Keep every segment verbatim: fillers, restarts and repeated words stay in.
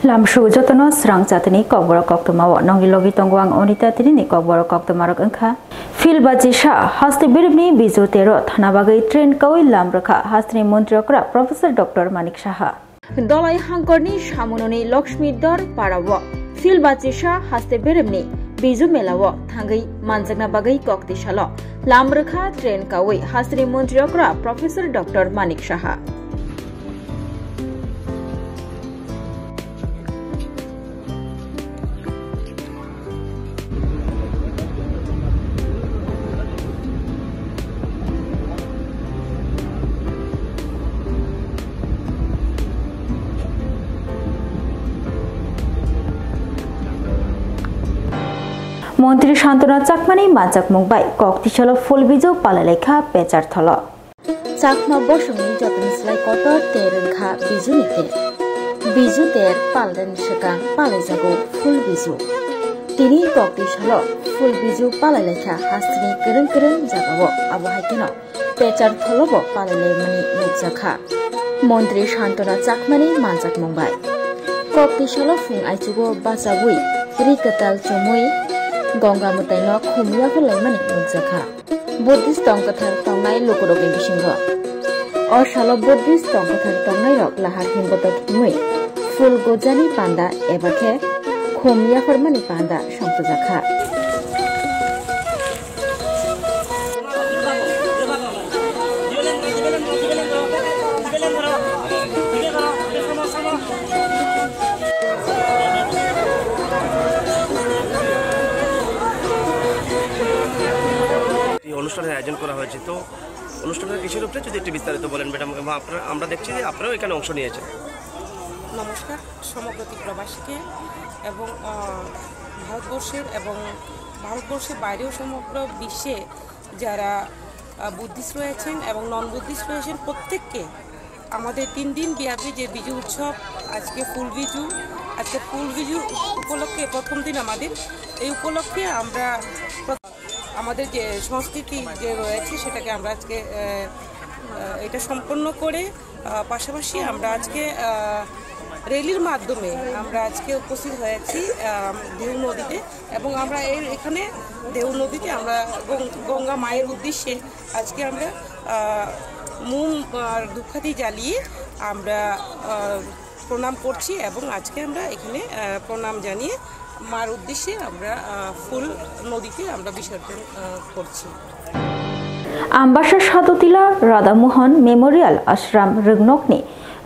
Lamsu jotono srang chatini kokborok koktwmao nongni logi tongo ang Onita, tinini kokborok koktwmarok wngkha. Phil Bachisa haste beremni Biju tero thana bagwi train kawi lam rwkha hasteni montri okra Professor Doctor Manik Saha. Dolai hangkorni samunoni Lakshmi Dor parao Phil Bachisa haste beremni Biju melao thangwi manjakna bagwi koktisalo lam rwkha train kawi hasteni montri okra Professor Doctor Manik Saha. Montri Santona Chakmani manjakmung bai koktisalo phul biju palailaikha Pechartholo. Chakma bosongni jotoni slai kotor ter wngkha Bijuni ter. Biju ter palrwni swkang palaijago phul biju. Tini koktisalo phul biju palailaikha hasteni kwrwng kwrwng jagao, abo hai kheno Pechartholobo palailaimani nukjakha. Montri Santona Chakmani manjakmung bai. Koktisalo phung aichugo bachagwi ri kwtal chumui Ganga mwtaino khum yapharlaimani nukjakha. Buddhist tongkwthar tongnai lukurokni bisingo. O salo Buddhist tongkwthar tongnairok lahar himbotok himwi phul gojani panda eba khe khum yapharmani panda songchajakha. এই অনুষ্ঠানের আয়োজন করা হয়েছে, তো অনুষ্ঠানের কিসের উপরে যদি একটু বিস্তারিত বলেন ম্যাডাম, এবং আপনারা, আমরা দেখছি যে আপনারাও এখানে অংশ নিয়েছেন। নমস্কার সমগ্র ত্রিপুরাবাসীকে এবং, আহ, ভারতবর্ষের এবং ভারতবর্ষের বাইরেও সমগ্র বিশ্বে যারা, আহ, বুদ্ধিস্ট রয়েছেন এবং নন বুদ্ধিস্ট রয়েছেন, প্রত্যেককে আমাদের তিন দিন ব্যাপী যে বিজু উৎসব, আজকে ফুল বিজু, আজকে ফুল বিজু উপলক্ষে প্রথম দিন আমাদের। এই উপলক্ষে আমরা প্র-, আমাদের যে সংস্কৃতি যে রয়েছে, সেটাকে আমরা আজকে, আহ, আহ, এটা সম্পন্ন করে, আহ, পাশাপাশি আমরা আজকে, আহ, র্যালির মাধ্যমে আমরা আজকে উপস্থিত হয়েছি, আহ, দেউ নদীতে। এবং আমরা এর এখানে দেউ নদীতে আমরা গং-, গঙ্গা মায়ের উদ্দেশ্যে আজকে আমরা, আহ, মোম আর ধূপকাঠি জ্বালিয়ে আমরা, আহ, প্রণাম করছি এবং আজকে আমরা এখানে, আহ, প্রণাম জানিয়ে মার উদ্দেশ্যে আমরা, আহ, ফুল নদীতে আমরা বিসর্জন, আহ, করছি। Ambasa Sadutila Radhamohan Memorial Ashram Rwngnokni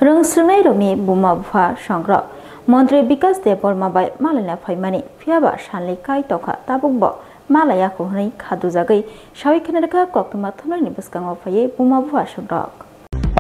rwngsrwngnairokni buma bupha songrok Montri Bikas Debbarma bai malaina phaimani, phiyaba sanli kai tongkha, tabukbo malaiya kho hwnwi khadujagwi sawi khna rwkha koktwma thumnaini bwskango phaiwi buma bupha songrok.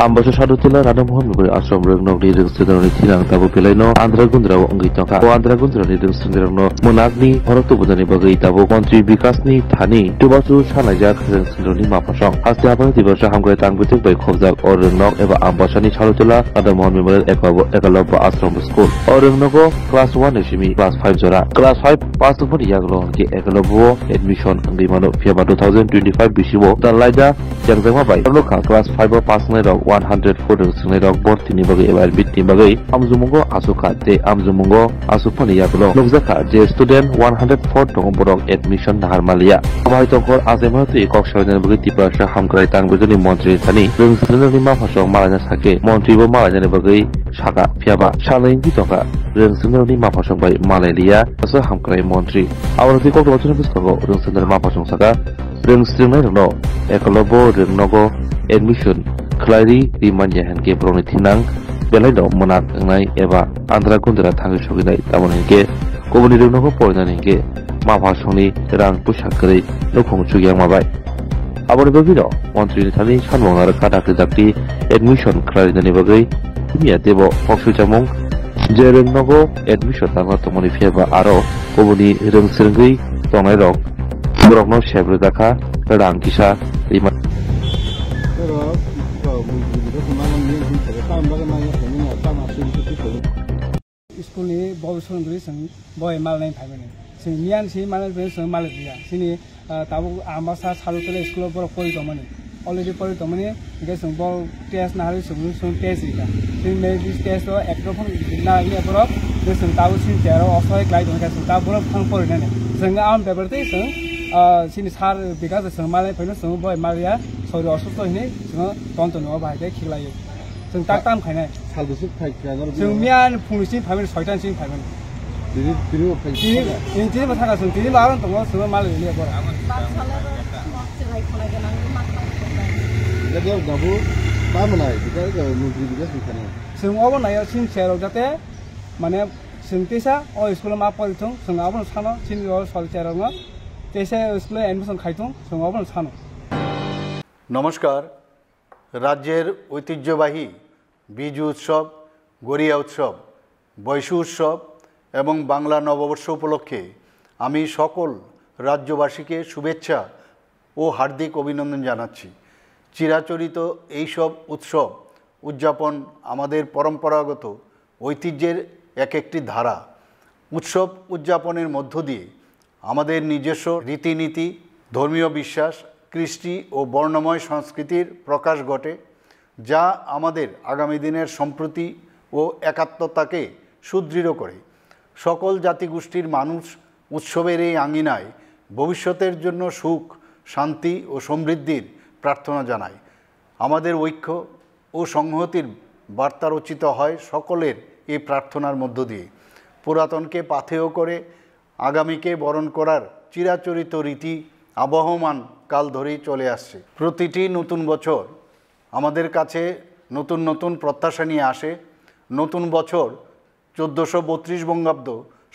Ambasa Sadutila Radhamohan Memorial Ashram Rwngnokni rwngsrwngnairokni thinang tabuk belaino andra gundra wngwi tongkha. O andra gundrani rwngsrwngnairokno mwnakni horok tubunani bagwi tabuk Montri Bikasni thani chubachu sanaijak rwngsrwngnairokni maphasong. Haste haphano Tiprasa hamkrai tang bitek bai khobjak o rwngnok eba Ambasani Sadutila Radhamohan Memorial Ekabo-, Ekalobya Ashram School. O rwngnogo class one ni simi class five jora. Class five pass wngmani yagulo hwnkhe Ekalobya o admission wngwi mano, phiyaba two thousand twenty-five bisingo Dalaida Jangjakma bai Nokha class five o pass wngnai rok one hundred four rok swngnai rok bortini bagwi eba admit ni bagwi amjumungo asukha tei amjumungo asukmani yagulo nukjakha je student one hundred four tongo borok admission nahar maliya. Abo hai tongkhor achaimano twi kok salainani bagwi Tiprasa hamkrai tang bejoni montri thani rwngsrwngnairokni maphasong malaina sakhe montri bo malainani bagwi saka phiyaba salai wngwi tongkha rwngsrwngnairokni maphasong bai malai liya aswk hamkrai montri. Aboni twi koktwma thani bwskango rwngsrwngnairokni maphasong saka Rwngsrwngnairokno Ekalobya rwngnogo admission khlai ri, ri manya hinkhe borokni thinang belaino mwnak wngnai eba andra gundra thangwi sogwinai, tamoni hinkhe kubuni rwngnogo porinani hinkhe maphasongni rang puisa kwrwi nukhung chukya wngma bai. Aboni bagwino montrini thani sanmung narwkha dakti dakti admission khlai rinani bagwi. Miya teibo kok swijamung je rwngnogo admission tangna tongmani phiyaba aro kubuni rwngsrwngwi tongnairok borokno sep rwjakha rang kisa rima. School ni bol songri chwng boi malnai phaimani. Chwng miyan si malnai phaimani, chwng malnai phaimani. Chini, ah, tabuk Ambasa Sarutwla school o borok pori tongmani. Already pori tongmani, hingke chwng bol test naharwi chwng, chwng test rikha. Chwng merit test o ekdom phano naharwi borok Chwng tabuk chini chero osoi klai tongkha, chwng tabuk bono phang porinani. Chwng ang bebak tei chwng, ah, chini sir Bikas chwng malai phaino chwng boi maliya, sori osusto hinwi chwng ton tono bahai khe khiklaio. Chwng tak tam khainai. Sal bwswk phai kha norok Chwng bini? Miya ni phungni sini phaimani, soita ni sini phaimani. Tini, tini bo phai Tini, kha? Tini, tini bo thaka chwng, tini bo aron tongo, chwng malai liya bora. Jagao gabu, tamo nai, Bikas, eh, Mantri Bikas ni khani. Chwng obo naio chini chero jate, mane, chwng teisa o school o ma pori thung, chwng abono sano, chini o sol cherokno teisa school o admission khai thung, chwng obono sano. নমস্কার। রাজ্যের ঐতিহ্যবাহী বিজু উৎসব, গরিয়া উৎসব, বৈশু উৎসব এবং বাংলা নববর্ষ উপলক্ষে আমি সকল রাজ্যবাসীকে শুভেচ্ছা ও হার্দিক অভিনন্দন জানাচ্ছি। চিরাচরিত এইসব উৎসব উদযাপন আমাদের পরম্পরাগত ঐতিহ্যের এক একটি ধারা। উৎসব উদযাপনের মধ্য দিয়ে আমাদের নিজস্ব রীতিনীতি, ধর্মীয় বিশ্বাস, কৃষ্টি ও বর্ণময় সংস্কৃতির প্রকাশ ঘটে, যা আমাদের আগামী দিনের সম্প্রীতি ও একাত্মতাকে সুদৃঢ় করে। সকল জাতিগোষ্ঠীর মানুষ উৎসবের এই আঙিনায় ভবিষ্যতের জন্য সুখ, শান্তি ও সমৃদ্ধির প্রার্থনা জানায়। আমাদের ঐক্য ও সংহতির বার্তা রচিত হয় সকলের এই প্রার্থনার মধ্য দিয়ে। পুরাতনকে পাথেয় করে আগামীকে বরণ করার চিরাচরিত রীতি আবহমান কাল ধরেই চলে আসছে। প্রতিটি নতুন বছর আমাদের কাছে নতুন নতুন প্রত্যাশা নিয়ে আসে। নতুন বছর চোদ্দোশো বত্রিশ বঙ্গাব্দ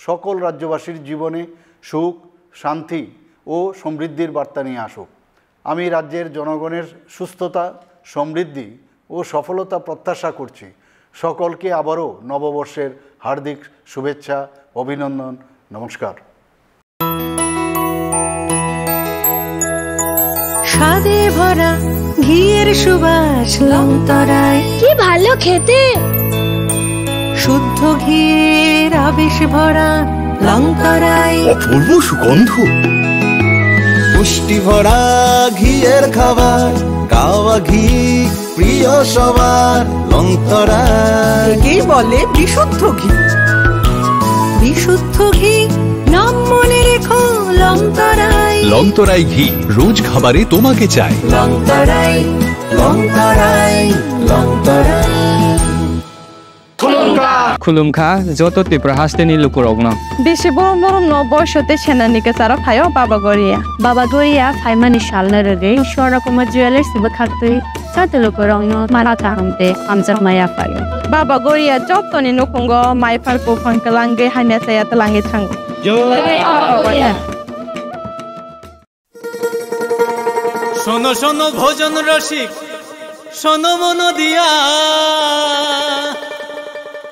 সকল রাজ্যবাসীর জীবনে সুখ, শান্তি ও সমৃদ্ধির বার্তা নিয়ে আসুক। আমি রাজ্যের জনগণের সুস্থতা, সমৃদ্ধি ও সফলতা প্রত্যাশা করছি। সকলকে আবারও নববর্ষের হার্দিক শুভেচ্ছা, অভিনন্দন, নমস্কার। স্বাদে ভরা ঘিয়ের সুবাস লংতরায়। কি ভালো খেতে! শুদ্ধ ঘিয়ের আবেশ ভরা লংতরায়। অপূর্ব সুগন্ধ। পুষ্টি ভরা ঘিয়ের খাবার, গাওয়া ঘি প্রিয় সবার লংতরায়। একেই বলে বিশুদ্ধ ঘি। বিশুদ্ধ ঘি, নাম মনে রেখো লংতরায়। লংতরায় ঘি, রোজ খাবারে তোমাকে চাই। লংতরায়, লংতরায়, Longtharai. Khulumkha joto Tripura hasteni lukurokno. Bisi borom borom no boiso tei senani kwcharo phaio Baba Goria. Baba Goria phaimani salno rwgwi Swarna Kumar Jewellers ni bwkhaktwi joto lukurokno mara kaham tei hamjakma yaphaio. Baba Goria jotoni nukhungo mai phar buphang kwlangwi hamya chaya twlangwi thango. Jai Baba Goria. শোনো শোনো ভোজন রসিক, শোনো মন দিয়া,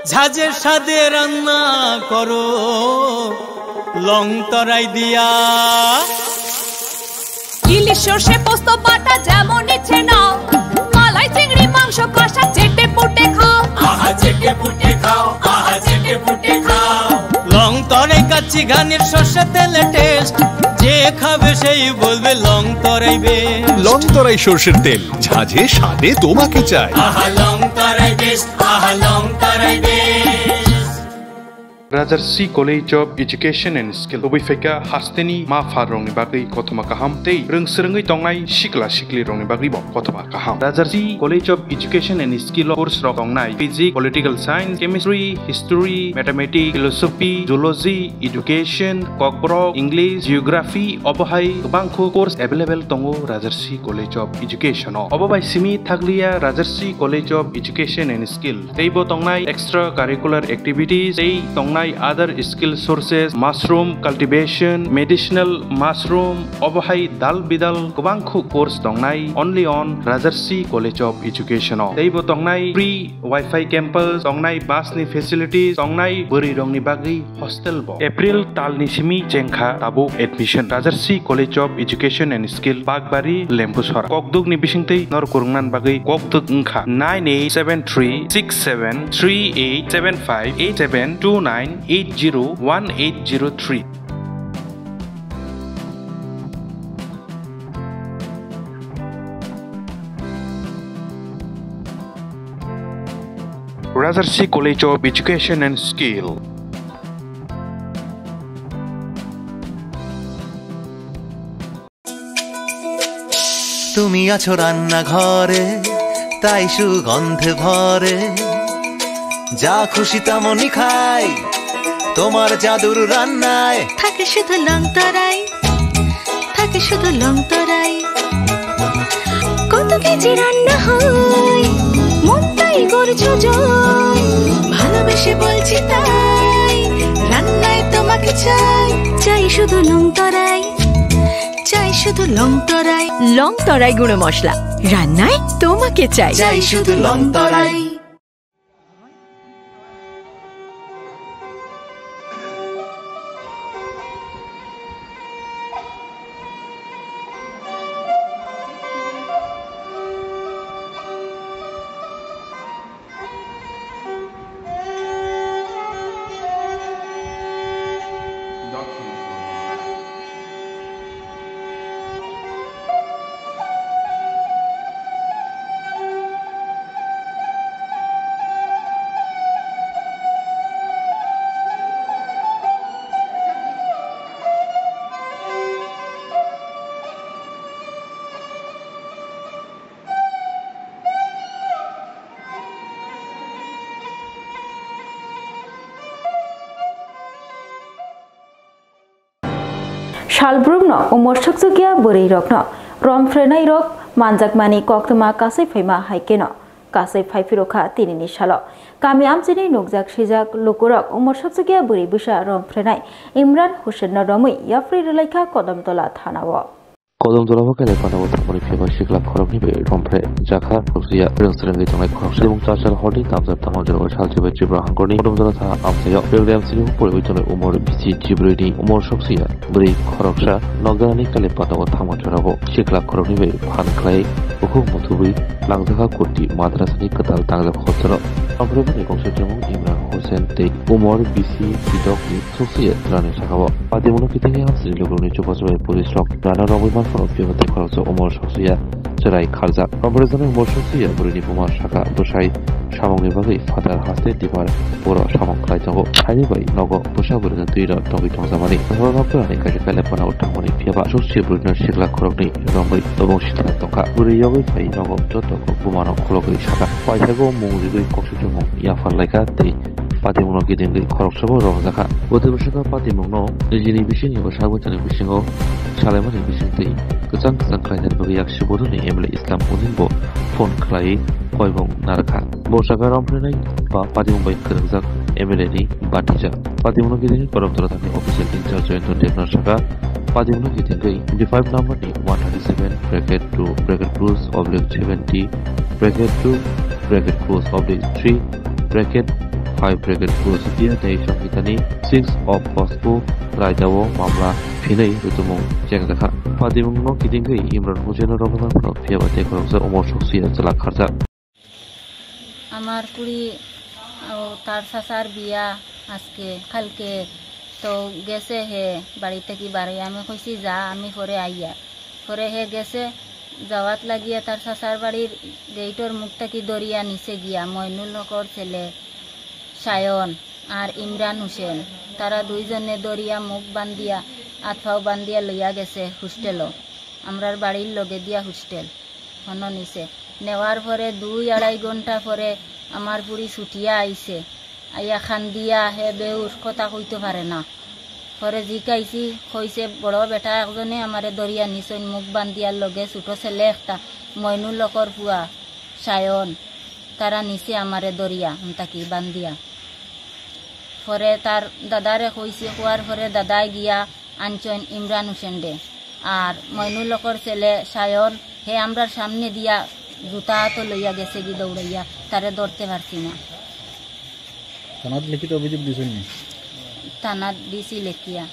ঝাঁঝের স্বাদে রান্না করো লং তরাই দিয়া। ইলিশ সর্ষে পোস্ত বাটা যেমন ইচ্ছে নাও, মালাই চিংড়ি মাংস কষা চেটে পুটে খাও। আহা চেটে পুটে খাও, আহা চেটে পুটে খাও। লং তরাই কাচ্চি ঘানির সর্ষে তেলে টেস্ট, যে খাবে সেই বলবে লং তরাই বেস্ট। লং তরাই সর্ষের তেল, ঝাঁঝে স্বাদে তোমাকে চাই। আহা লং তরাই বেস্ট, আহা লং তরাই best. Rajarsi College of Education and Skill, tubui phaikha hasteni ma pharrokni bagwi kothoma kaham tei rwng swrwngwi tongnai sikla siklirokni bagwibo kothoma kaham. Rajarsi College of Education and Skill o course rok tongnai Physics, Political Science, Chemistry, History, Mathematics, Philosophy, Zoology, Education, Kokborok, English, Geography, obo hai kwbangkhu course available tongo Rajarsi College of Education o. Obo bai simi thakliya Rajarsi College of Education and Skill. Teibo tongnai extra curricular activities, tei tongnai other skill sources, mushroom cultivation, medicinal mushroom, obo hai dal bidal kwbangkhu course tongnai only on Rajarsi College of Education o. Teibo tongnai free Wi-Fi campus, tongnai bus ni facilities, tongnai bwrwi rokni bagwi hostel bo. April talni simi chengkha tabuk admission. Rajarsi College of Education and Skill, Bakbari, Lembusora. Kokduk ni bisingtwi nor kwrwngna bagwi kokduk wngkha nine eight seven three six seven three eight seven five eight seven two nine eight zero one eight zero three. Rajarsi College of Education and Skill. তুমি আছো রান্নাঘরে, তাই সুগন্ধে ভরে। যা খুশি তেমনই খাই তোমার জাদুর রান্নায়। থাকে শুধু লং তরাই, থাকে শুধু লং তরাই। কত কেজি রান্না হয়, মনটাই করছো জয়। ভালোবেসে বলছি তাই, রান্নায় তোমাকে চাই। চাই শুধু লং তরাই, চাই শুধু লং তরাই। লং তরাই গুঁড়ো মশলা, রান্নায় তোমাকে চাই। চাই শুধু লং তরাই। Salbrumno umor sukjukya bwrwirokno romphrenairok manjakmani koktwma kasui phaima hai kheno kasui phaiphirokha tinini salo. Kami amchini nukjak sijak lukurok umor sukjukya bwrwi bwsa romphrenai Imran Hussainno romwi yapri rwlaikha Kodamtola thanao. Kodamtola bo kele panao thangmani phiya ba sikla khoroknwi bai romphre jakha khoroksa ya rwng swrwngwi tongnai khoroksa. Bumung chachal horni tamjak tamo jorao salchi bai Tripura hangkorni Kodamtola tha amchaio. Belgrade amchini bo poriwi tongnai umor bisi chibrwini umor soksa ya bwrwi khoroksa nokdarani kele panao thangma jorao sikla khoroknwi bai phan khlai bukhuk muthubwi langjakha kurti madrasani kwtal tangjak hostel-o. Romphre boni kongsa chumung Imran Hussain tei umor bisi bidokni soksa ya twrani sakao. Patimungno kitingwi amchini lukurokni chubachu bai police rok rana romwi manphano phiya ba tei khoroksa umor soksa ya chwrai kharjak. Romphre jani umor soksa ya bwrwini buma sakha bwsai samungni bagwi phatar haste dipar boro samung khlai tongo. Haini bai nogo bwsa bwrwino twi rw tongwi tongjakmani. Bwsano nokdorani kaisa kele panao thangmani phiya ba soksa ya bwrwino sikla khoroknwi romwi tobong sitra tongkha. Bwrwi yogwi phai nogo joto kok bumano khologwi sakha. Paithago mung rigwi kok swichumung yaphar laikha tei patimungno gidingwi khoroksabo romjakha. Bwtwi bwswkha patimungno nijini bisingni bwsa bwtani bisingo salaimani bisingtwi kwchang kwchang khlainani bagwi yaksi bohrokni M L A Islam Uddin bo phone khlaiwi koibung narwkha. Bo jaga romphrenai ba patimung bai kwrwngjak M L A ni batija. Patimungno gidingwi Kodamtola thani official in charge Jayanta Debbarma sakha, patimungno gidingwi twenty-five number ni one thirty-seven bracket two bracket close oblique seventy bracket two bracket close oblique three bracket five bracket close India Nyaya Sanhita ni six of POCSO raida o mamla phinwi rutumung chengjakha. Patimungno gidingwi Imran Hussainno romwi manphano phiya ba tei khoroksa umor soksa ya chwla kharjak. আমার পুরি, ও, তার চাচার বিয়া আজকে, কালকে। তো গেছে হে বাড়ি থাকি বারে। আমি কইছি, "যা, আমি পরে আইয়া।" পরে হে গেছে, যাওয়াত লাগিয়া তার চাচার বাড়ির গেইটর মুখ থাকি দরিয়া নিচে গিয়া মইনুল হকর ছেলে সায়ন আর ইমরান হোসেন, তারা দুইজনে দরিয়া মুখ বান্ধিয়া, আত পাও বান্ধিয়া লইয়া গেছে হোস্টেলও। আমরার বাড়ির লগে দিয়া হোস্টেল। হনো নিছে। নেওয়ার পরে দুই আড়াই ঘন্টা পরে আমার পুরি ছুটিয়া আইছে। আইয়া খান্দিয়া হে বেউর কথা কইতে পারে না। পরে জিকাইছি, কইছে, "বড় বেটা একজনে আমারে দরিয়া নিছইন, মুখ বান্ধিয়ার লগে ছোট ছেলে একটা, মইনুল হকর পুয়া, সায়ন, তারা নিছে আমারে দরিয়া, উনতাকি বান্ধিয়া।" পরে তার দাদারে কইছে, কওয়ার পরে দাদায় গিয়া আনছইন ইমরান হোসেনরে। আর মইনুল হকর ছেলে সায়ন, হে আমরার সামনে দিয়া জুতা তো লইয়া গেছে গি দৌড়াইয়া, তারে ধরতে পারছি না। থানাত লিখিত অভিযোগ দিছইন নি? থানাত দিছি লেখিয়া।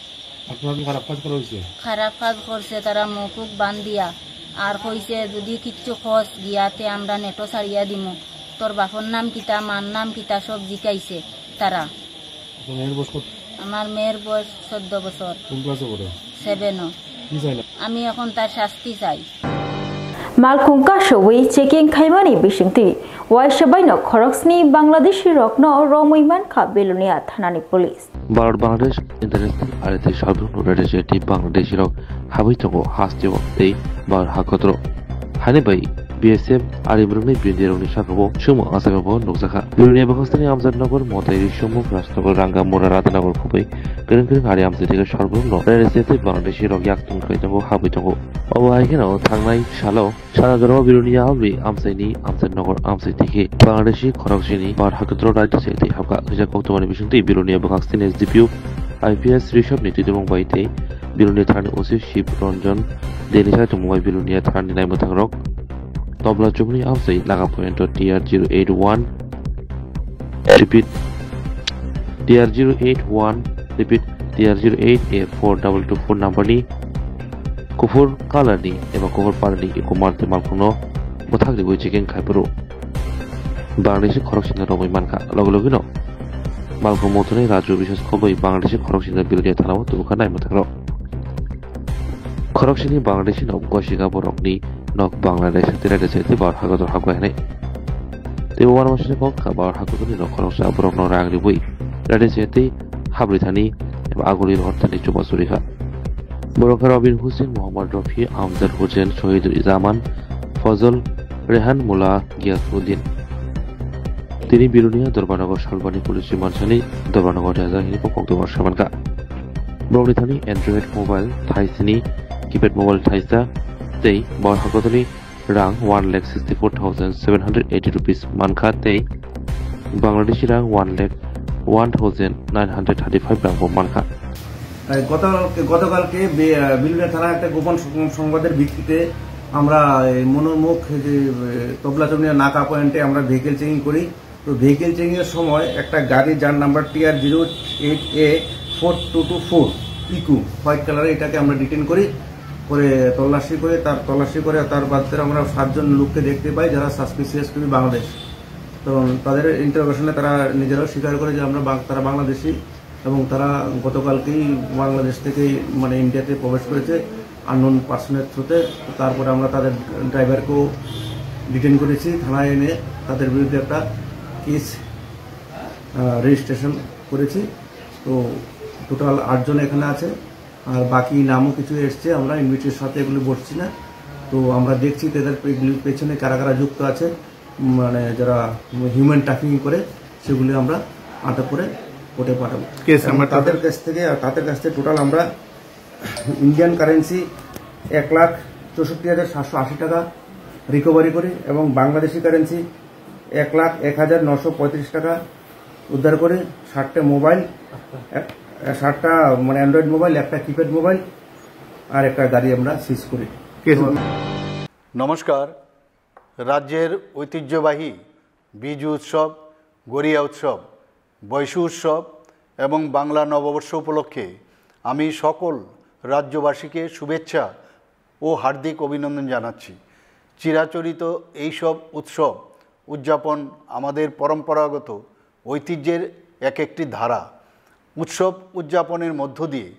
আপনার খারাপ কাজ করা হয়েছে? খারাপ কাজ করছে তারা মুখ উখ বান্ধিয়া। আর কইছে, "যদি কিচ্ছু খস গিয়া তে আমরা নেটো ছাড়িয়া দিমু।" তোর বাপর নাম কিতা, মার নাম কিতা, সব জিকাইছে তারা। আপনার মেয়ের বয়স কত? আমার মেয়ের বয়স চোদ্দ বছর। কোন ক্লাসে পড়ে? সেভেনও। কি চাইলে? আমি এখন তার শাস্তি চাই। Malkhung kasowi checking khaimani bisingtwi waisa baino khoroksni Bangladeshi rokno romwi mankha Belonia thanani police. Bharat Bangladesh International R T Salbrumno Raidajyati Bangladeshi rok habwi tongo hasteo tei Bharat hakotoro. Hani bai B S F ari bwrwngni bini rokni sakao chwngmo achakrokbo nukjakha. Bilonia bwkhaksteni Amjadnagar, Motai, Rishomukh, Rajnagar, Rangamura, Radhanagar khobwi kwrwng kwrwng ari amchai theke sorbokno raida se tei Bangladeshi rok yak tong khlai tongo, habwi tongo. Obo hai kheno thangnai salo Sanadoro Bilonia habwi amchaini Amjadnagar amchai theke Bangladeshi khoroksini bar hakutro raida se tei habkha. Kisa koktwmani bisingtwi Bilonia bwkhaksteni S D P O I P S Rishomni twitumung bai tei Bilonia thanani O C Shiv Ranjan Deni sai tongmung bai Bilonia thanani naimwthangrok Tobla Chumni amchai Naga Point T R zero eight one, repeat, T R zero eight one, repeat, T R zero eight A four double two four number ni kuphur color ni eba kuphur panani eco mart tei malkhungno bwthak riwi checking khai phuru Bangladeshi khoroksino romwi mankha. Logi logino malkhung muthunwi Raju Biswas khobwi Bangladeshi khoroksino Bilonia thanao tubukha naimwthangrok. Khoroksini Bangladeshi nok gosika borokni nok Bangladesh tei raida se tei bar hakutro habkha hinwi. Tei uanama sini kok kha bar hakutroni nok khoroksa borokno rang riwi raida se tei habri thani eba aguli rohor thani chubachu rikha. Borok khe Robin Hussein, Mohammad Rafi, Amjad Hussein, Sohidul Zaman, Fazal, Rehan Mullah, Giyasuddin. Tini Bilonia Dorbanagar Salbani Police Mansani Dorbanagar Raja hini kok kok dwbar samanka. Borokni thani Android mobile thaisini, keypad mobile thaisa tei bar hakotoni rang one lakh sixty four thousand seven hundred eighty rupees mankha tei Bangladeshi rang one lakh one thousand nine hundred thirty five rangbo mankha. এই গতকালকে গতকালকে বে- বিলুনিয়া থানা একটা গোপন সং- সংবাদের ভিত্তিতে আমরা এই মনোরমুখ যে এ, তবলাচুনিয়া নাকা পয়েন্টে আমরা ভেহিকেল চেকিং করি। তো ভেহিকেল চেকিং এর সময় একটা গাড়ি যার number T R zero eight A four two two four Eeco, white কালারে, এটাকে আমরা ডিটেন করি। করে তল্লাশি করে তার তল্লাশি করে তার বাদে আমরা সাতজন লোককে দেখতে পাই যারা সাসপিসিয়াস টু বি বাংলাদেশ। তো তাদের ইন্টারোগেশনে তারা নিজেরাও স্বীকার করে যে আমরা বাং- তারা বাংলাদেশি। এবং তারা গতকালকেই বাংলাদেশ থেকে, মানে, ইন্ডিয়াতে প্রবেশ করেছে আননোন পার্সনের থ্রুতে। তারপরে আমরা তাদের ড্রাইভারকেও ডিটেন করেছি, থানায় এনে তাদের বিরুদ্ধে একটা কেস রেজিস্ট্রেশন করেছি। তো টোটাল আটজন এখানে আছে, আর বাকি নামও কিছু এসছে। আমরা ইনভিটের সাথে এগুলো বসছি না। তো আমরা দেখছি তাদের এগুলির পেছনে কারা কারা যুক্ত আছে, মানে, যারা হিউম্যান ট্রাফিকিং করে, সেগুলি আমরা আটক করে কোর্টে পাঠাবো। কেস এবং নাম্বারটা? তাদের কাছ থেকে, তাদের কাছ থেকে টোটাল আমরা ইন্ডিয়ান কারেন্সি এক লাখ চৌষট্টি হাজার সাতশো আশি টাকা রিকভারি করি এবং বাংলাদেশি কারেন্সি এক লাখ এক হাজার নশো পঁয়ত্রিশ টাকা উদ্ধার করি, ষাটটা মোবাইল, এক- ষাটটা, মানে, অ্যান্ড্রয়েড মোবাইল, একটা কিপ্যাড মোবাইল আর একটা গাড়ি আমরা সিজ করি। কেস নমস্কার। রাজ্যের ঐতিহ্যবাহী বিজু উৎসব, গরিয়া উৎসব, বৈশু উৎসব এবং বাংলা নববর্ষ উপলক্ষে আমি সকল রাজ্যবাসীকে শুভেচ্ছা ও হার্দিক অভিনন্দন জানাচ্ছি। চিরাচরিত এইসব উৎসব উদযাপন আমাদের পরম্পরাগত ঐতিহ্যের এক একটি ধারা। উৎসব উদযাপনের মধ্য দিয়ে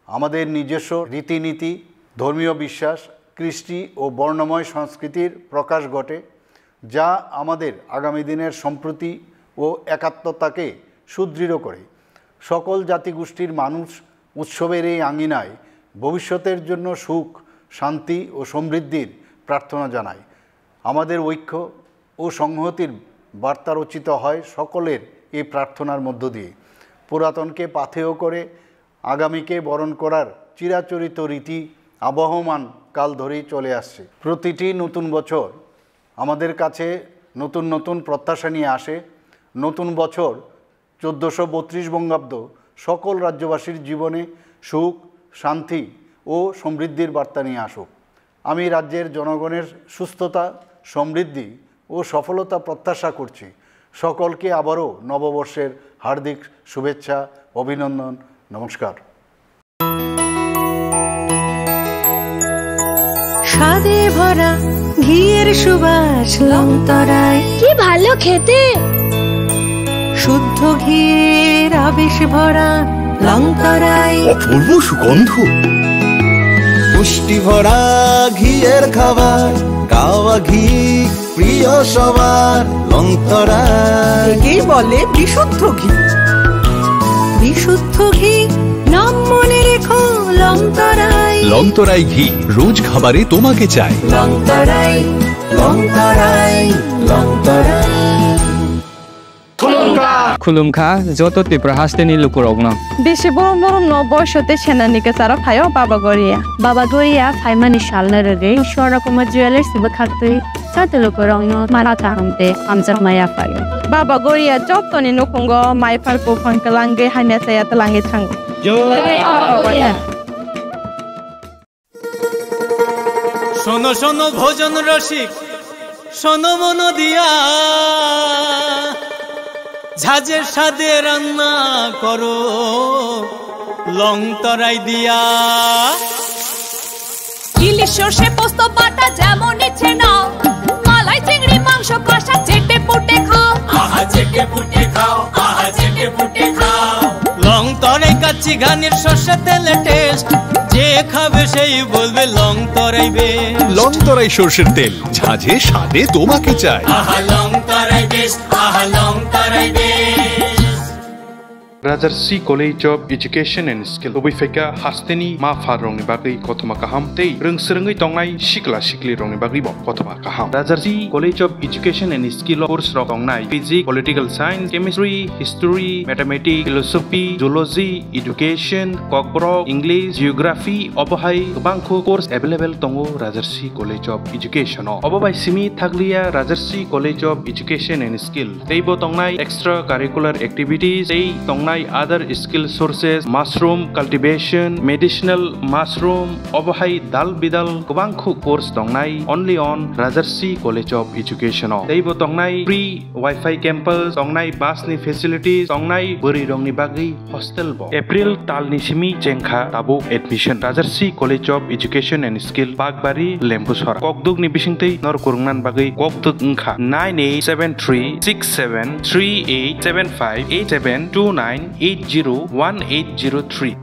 আমাদের নিজস্ব রীতিনীতি, ধর্মীয় বিশ্বাস, কৃষ্টি ও বর্ণময় সংস্কৃতির প্রকাশ ঘটে, যা আমাদের আগামী দিনের সম্প্রীতি ও একাত্মতাকে সুদৃঢ় করে। সকল জাতিগোষ্ঠীর মানুষ উৎসবের এই আঙিনায় ভবিষ্যতের জন্য সুখ, শান্তি ও সমৃদ্ধির প্রার্থনা জানায়। আমাদের ঐক্য ও সংহতির বার্তা রচিত হয় সকলের এই প্রার্থনার মধ্য দিয়ে। পুরাতনকে পাথেয় করে আগামীকে বরণ করার চিরাচরিত রীতি আবহমান কাল ধরেই চলে আসছে। প্রতিটি নতুন বছর আমাদের কাছে নতুন নতুন প্রত্যাশা নিয়ে আসে। নতুন বছর চোদ্দোশো বত্রিশ বঙ্গাব্দ সকল রাজ্যবাসীর জীবনে সুখ, শান্তি ও সমৃদ্ধির বার্তা নিয়ে আসুক। আমি রাজ্যের জনগণের সুস্থতা, সমৃদ্ধি ও সফলতা প্রত্যাশা করছি। সকলকে আবারও নববর্ষের হার্দিক শুভেচ্ছা, অভিনন্দন, নমস্কার। স্বাদে ভরা ঘিয়ের সুবাস লংতরাই। কি ভালো খেতে! শুদ্ধ ঘিয়ের আবেশ ভরা লংতরাই। অপূর্ব সুগন্ধ। পুষ্টি ভরা ঘিয়ের খাবার, গাওয়া ঘি প্রিয় সবার, লংতরাই। একেই বলে বিশুদ্ধ ঘি। বিশুদ্ধ ঘি, নাম মনে রেখো, লংতরাই। লংতরাই ঘি, রোজ খাবারে তোমাকে চাই। লংতরাই, লংতরাই, লংতরাই। Khulumkha joto Tripura hasteni lukurokno. Bisi borom borom no boiso tei senani kwcharo phaio Baba Goria. Baba Goria phaimani salno rwgwi Swarna Kumar Jewellers bwkhaktwi joto lukurokno mara kaham tei hamjakma yaphaio. Baba Goria jotoni nukhungo maiphar buphang kwlangwi hamya chaya twlangwi thango. Jai Baba Goria. শোনো শোনো ভোজন রসিক, শোনো মন দিয়া, ঝাঁঝে স্বাদে রান্না করো লং তরাই দিয়া। ইলিশ সর্ষে পোস্ত বাটা যেমন ইচ্ছে নাও, মালাই চিংড়ি মাংস কষা চেটে পুটে খাও। আহা চেটে পুটে খাও, আহা চেটে পুটে খাও। লং তরাই কাচ্চি ঘানির সর্ষে তেলে টেস্ট, যে খাবে সেই বলবে লং তরাই বেস্ট। লং তরাই সর্ষের তেল, ঝাঁঝে স্বাদে তোমাকে চাই। আহা লং তরাই বেস্ট, আহা লং তরাই best. Rajarsi College of Education and Skill, tubui phaikha hasteni ma pharrokni bagwi kothoma kaham tei rwngswrwngwi tongnai sikla siklirokni bagwibo kothoma kaham. Rajarsi College of Education and Skill o course rok tongnai Physics, Political Science, Chemistry, History, Mathematics, Philosophy, Zoology, Education, Kokborok, English, Geography, obo hai kwbangkho course available tongo Rajarsi College of Education o. Obo bai simi thakliya Rajarsi College of Education and Skill. Teibo tongnai extra curricular activities, tei tongnai other skill sources, mushroom cultivation, medicinal mushroom, obo hai dal bidal kwbangkho course tongnai only on Rajarsi College of Education o. Teibo tongnai free Wi-Fi campus, tongnai bus ni facilities, tongnai bwrwi rokni bagwi hostel bo. April talni simi chengkha tabuk admission. Rajarsi College of Education and Skill, Bakbari, Lembusora. Kokduk ni bisingtwi nor kurungnan bagwi kokduk wngkha nine eight seven three six seven three eight seven five eight seven two nine eight zero one eight zero three.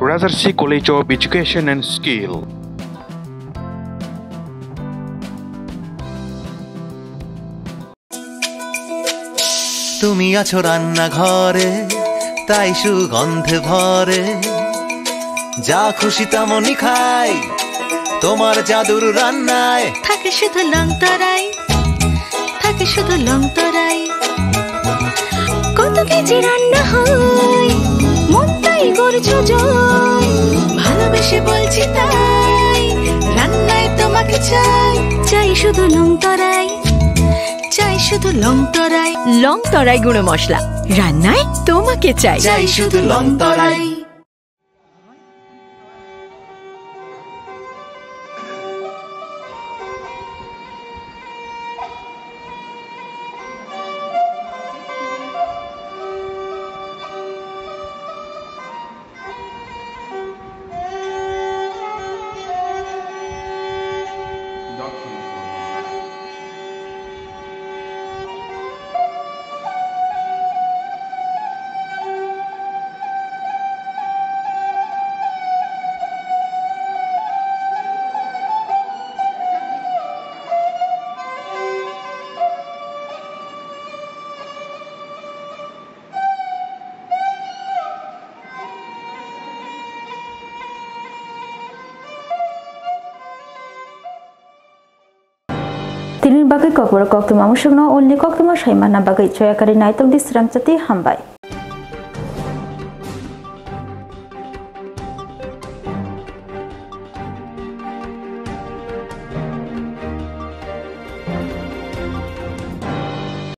Rajarsi College of Education and Skill. তুমি আছো রান্নাঘরে, তাই সুগন্ধে ভরে। যা খুশি তেমনই খাই, তোমার জাদুর রান্নায়। থাকে শুধু লং তরাই, থাকে শুধু লং তরাই। কত কেজি রান্না হয়, মন তাই করছো জয়। ভালোবেসে বলছি তাই, রান্নায় তোমাকে চাই। চাই শুধু লং তরাই, চাই শুধু লং তরাই। লং তরাই গুঁড়ো মশলা, রান্নায় তোমাকে চাই। চাই শুধু লং তরাই। Tini bagwi kokborok koktwma musukno ulni koktwma sai manna bagwi choya kari naitok di srang chati hambai.